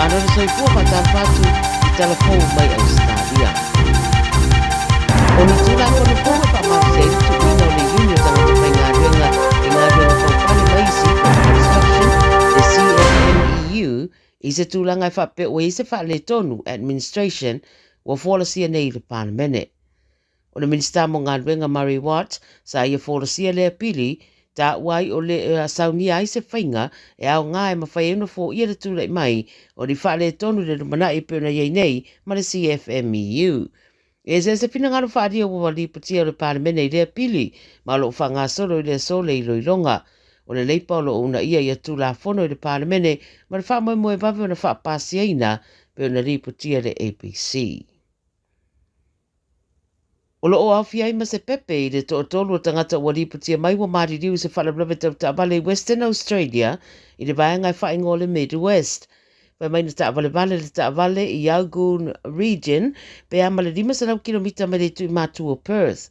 Malo le soifua faatalofa atu i tala fou mai Ausetalia. O ni Tulafono fou e faamalosi ai le tuuina o le iuni o tagata faigaluega i galuega faufale ma isi po o Construction, le CFMEU, i se tulaga e faapea ua i ai se faaletonu, administration, ua folasia nei i le Palemene. O le Minisita mo Galuega Murray Watt sa ia folasia lea pili, taua ai o le saunia ai se faiga e aoga e mafai ai ona foia le tulai mai o ni faaletonu i le lumanai e pei ona i ai nei ma le CFMEU. E eseese finagalo faaalia ua lipotia e le Palemene i lea pili ma o lo o faagasolo i le aso le iloiloga. O le Leipa o lo o uunaia ia Tulafono i le Palemene ma le faamoemoe vave ona faapasiaina pei ona lipotia e le ABC. O lo o aofia ai ma se pepe i le toatolu o tagata ua lipotia mai ua maliliu i se faalavelave tau taavale i Western Australia i le vaega e faaigoa o le Mid West. Fai mai na taavalevale le taavale i Yalgoon Region pe a ma le 500 kilomita mai le itu i matu o Perth.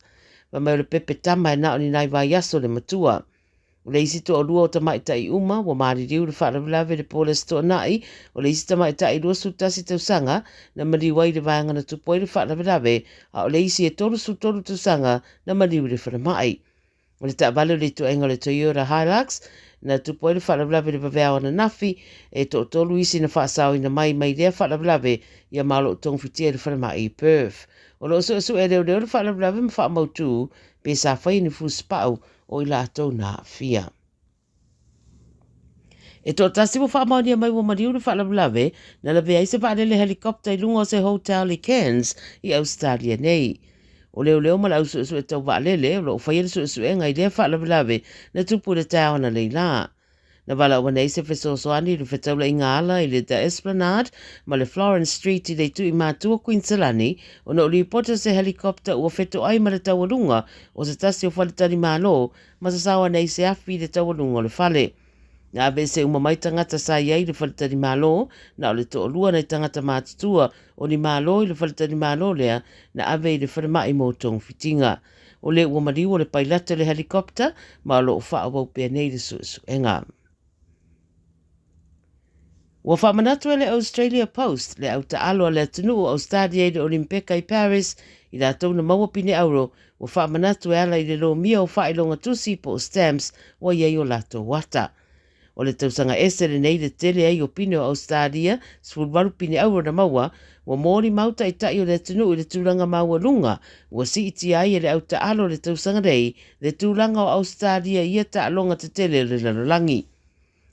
Fai mai o le pepe tama e na o ni nai vaiaso le matua. O le isi toalua o tamaitai uma ua maliliu i le faalavelave i le po o le Aso Toonai, o le isi tamaitai 21 tausaga na maliu ai i le vaega na tupu ai le faalavelave, a o le isi e 33 tausaga na maliu i le falemai. O le taavale o le ituaiga o le Toyota Hilux na tupu ai le faalavelave i le vaveao ananafi, e toatolu isi na faasaoina mai mai lea faalavelave ia ma o lo o togafitia i le falemai i Perth. O lo o suesue e leoleo le faalavelave ma faamautu pe sa faia ni fusipau o i latou na aafia. E toatasi ua faamaonia mai ua maliu le faalavelave na lavea ai se vaalele helicopter i luga o se hotel i Cairns i Ausetalia nei. O leoleo ma le au suesue tau vaalele o lo o faia le suesuega i lea faalavelave na tupu i le taeao analeila. Na valaau ane ai se fesoasoani i le fetaulaiga ala i le The Esplanade ma le Florence Street i le itu i matua Kuiniselani ona o lipoti o se helicopter ua fetoai ma le taualuga o se tasi o faletalimalo ma sasao ane ai se afi i le taualuga o le fale. Na aveese uma mai tagata sa i ai i le faletalimalo, na o le toalua nai tagata matutua o ni malo i le faletalimalo lea na ave i le falemai mo togafitiga. O le ua maliu o le pailate o le helicopter ma o lo o faaauau pea nei le suesuega. Ua faamanatu e le Australia Post le au taalo a le atunuu o Australia i le Olimpeka i Paris i latou na maua pine auro ua faamanatu e ala i le lomia o faailoga tusi po o stamps ua i ai o latou ata. O le tausaga ese lenei le tele ai o pine o Ausetalia, 18 pine auro na maua, ua molimau taitai o le atunuu i le tulaga maualuga ua siitia ai e le au taalo i le tausaga nei le tulaga o Ausetalia i ia taaloga tetele o le lalolagi.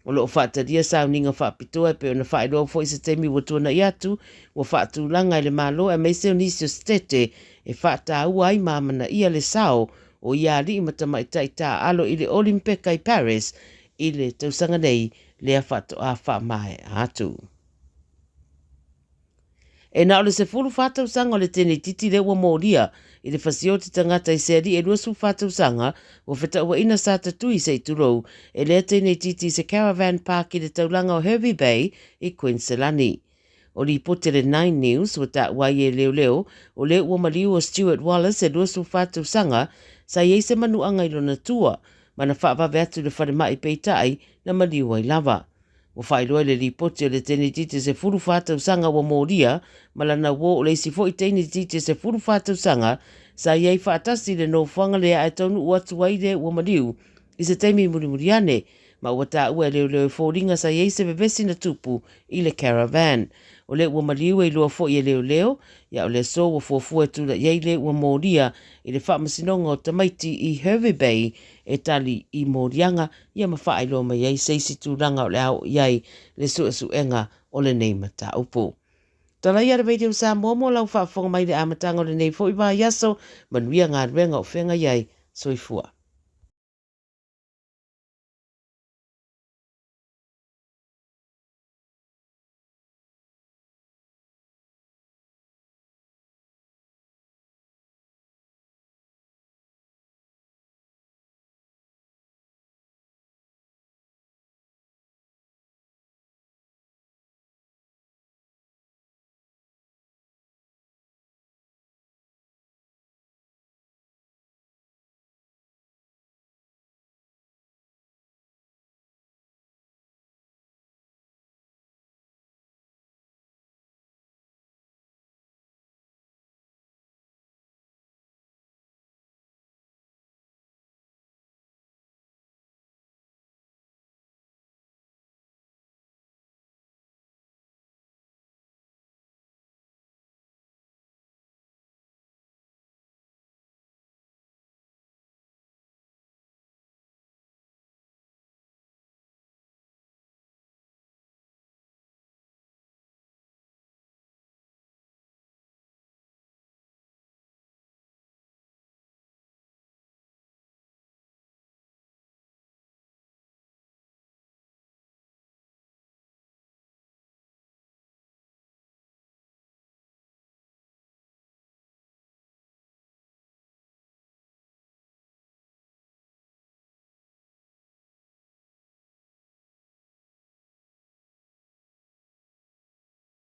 O lo o faatalia sauniga faapitoa e pei ona faailoa foi i se taimi ua tuanai atu, ua faatulaga e le Malo aemaise o nisi o Setete e faataua ai ma amanaia le sao o ia alii ma tamaitai taaalo i le Olimpeka i Paris i le tausaga nei lea faatoa faamaea atu. E na o le 14 tausaga o le tenetiti lea ua molia i le fasioti tagata i se alii e 24 tausaga ua fetauaina sa tatui se i tulou e lea tenetiti i se caravan park i le taulaga o Hervey Bay i Kuiniselani. O lipoti a le Nine News ua taua ai e leoleo o le ua maliu o Stuart Wallace e 24 tausaga sa i ai se manuaga i lona tua ma na faavave atu i le falemai peitai na maliu ai lava. Ua faailoa i le lipoti o le tenetiti 14 tausaga ua molia ma lana uo o le isi foi tenetiti 14 tausaga sa i ai faatasi i le nofoaga lea ae taunuu atu ai le ua maliu i se taimi mulimuli ane ma ua taua e leoleo e foliga sa i ai se vevesi na tupu i le caravan. O le ua maliu e iloa foi e leoleo, ia o le aso ua fuafua e tulai ai le ua molia i le faamasinoga o tamaiti i Hervey Bay e tali i moliaga ia ma faailoa mai ai se isi tulaga o le a oo i ai le suesuega o lenei mataupu. Talaia le Radio Samoa mo lau faafofoga mai i le amataga o lenei foi vaiaso, manuia galuega o feagai ai. Soifua.